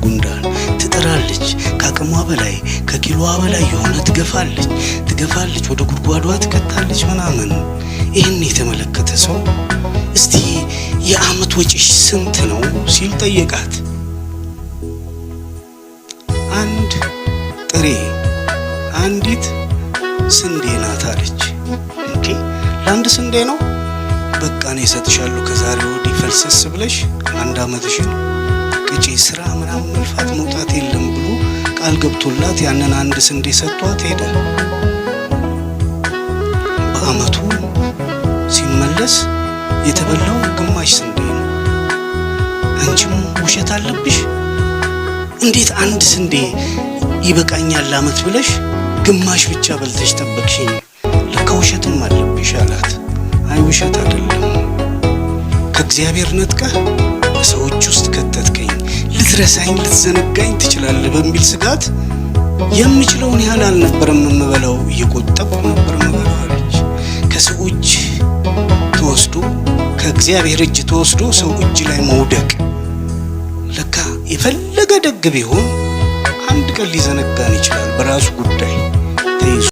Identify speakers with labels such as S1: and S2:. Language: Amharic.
S1: ጉንዳን። ትጥራለች፣ ከአቅሟ በላይ ከኪሎዋ በላይ የሆነ ትገፋለች፣ ትገፋለች፣ ወደ ጉድጓዷ ትከታለች ምናምን። ይህን የተመለከተ ሰው እስቲ የዓመት ወጪሽ ስንት ነው ሲል ጠየቃት። አንድ ጥሬ አንዲት ስንዴ ናት አለች። እንዴ፣ ለአንድ ስንዴ ነው? በቃ እኔ እሰጥሻለሁ፣ ከዛሬ ወዲህ ፈልሰስ ብለሽ አንድ ዓመትሽን ቅጪ፣ ስራ ምናምን መልፋት መውጣት የለም ብሎ ቃል ገብቶላት ያንን አንድ ስንዴ ሰጥቷት ሄደ። በዓመቱ ሲመለስ የተበላው ግማሽ ስንዴ ነው። አንቺም ውሸት አለብሽ፣ እንዴት አንድ ስንዴ ይበቃኛል ለዓመት ብለሽ ግማሽ ብቻ በልተሽ ጠበቅሽኝ? ለካ ውሸትም አለብሽ አላት። አይ፣ ውሸት አይደለም፣ ከእግዚአብሔር ነጥቀህ በሰዎች ውስጥ ከተትከኝ፣ ልትረሳኝ ልትዘነጋኝ ትችላለህ በሚል ስጋት የምችለውን ያህል አልነበረም የምበላው፣ እየቆጠብኩ ነበር የምበላው አለች። ከሰው እጅ ተወስዶ፣ ከእግዚአብሔር እጅ ተወስዶ ሰው እጅ ላይ መውደቅ፣ ለካ የፈለገ ደግ ቢሆን አንድ ቀን ሊዘነጋን ይችላል። በራሱ ጉዳይ ተይዞ